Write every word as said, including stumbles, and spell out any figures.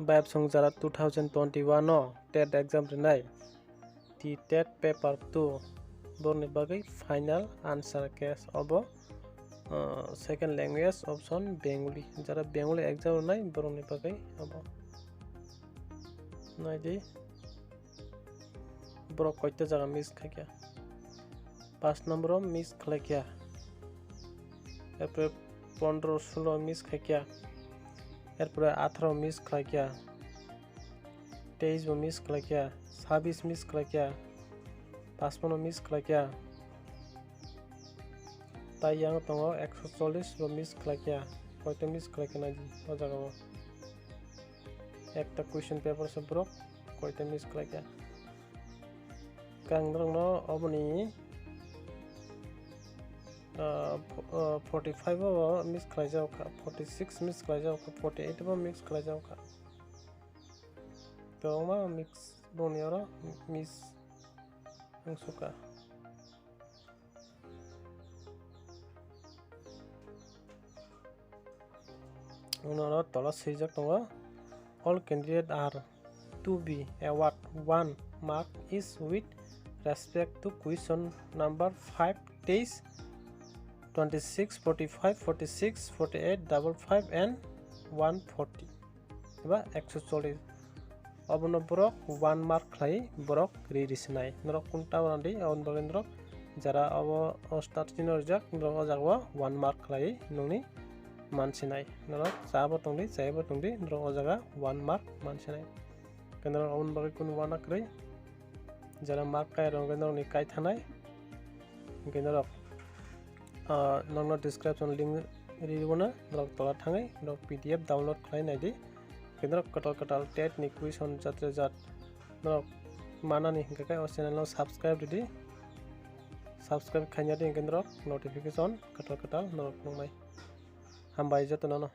Bayapsong jara two thousand twenty-one o tet exam rinai, T tet paper two, borokni bagwi final answer case obo, uh, second language option Bengali. Jara Bengali exam rinai borokni bagwi obo. Naidi, borok koita jaga miss khaikha? Paanch number o miss khlaikha, erpore pondro solo miss khlaikha, erpore atharo miss khlaikha, teis bo miss khlaikha, sabis miss khlaikha, pachpanno miss khlaikha. Tai yang tongo ekso chollis bo miss khlaikha. Koita miss khlaikha naidi o jaga o? Ekta question paper se borok koita miss khlaikha? Kang norokno oboni, ah, pho-, ah, forty five o miss khlaijak kha, forty six miss khlaijak kha, forty eight bo miss khlaijak kha. Kwbangma miss boni oro miss wngsuka. Uno oro tola swijak tongo, "All candidate are to be award one mark each with respect to question number five, teis, twenty six, forty five, forty six, forty eight, double five and one forty." Eba ekso chollis. Obono borok one mark khlai borok ri ri sinai. Norok kunta wana di, aboni bagwi norok jara obo o start chino rijak, norok o jaga o one mark khlai nungni mansinai. Norok cha bo tongdi, chaya bo tongdi, norok o jaga one mark mansinai. Khe norok aboni bagwi kunu wana kwrwi. Jara mark kai rok hwnkhe norokni kai thanai. Hwnkhe norok, ah, nokno description link ri rwna, norok tola thangwi norok P D F download khlai naidi. Hwnkhe norok kwtal kwtal tet ni question jatre jat norok manani hwnkhe khe o channel no subscribe rwdi. Subscribe khaina di hwnkhe norok notification kwtal kwtal norok nuknai. Hambai jotono no.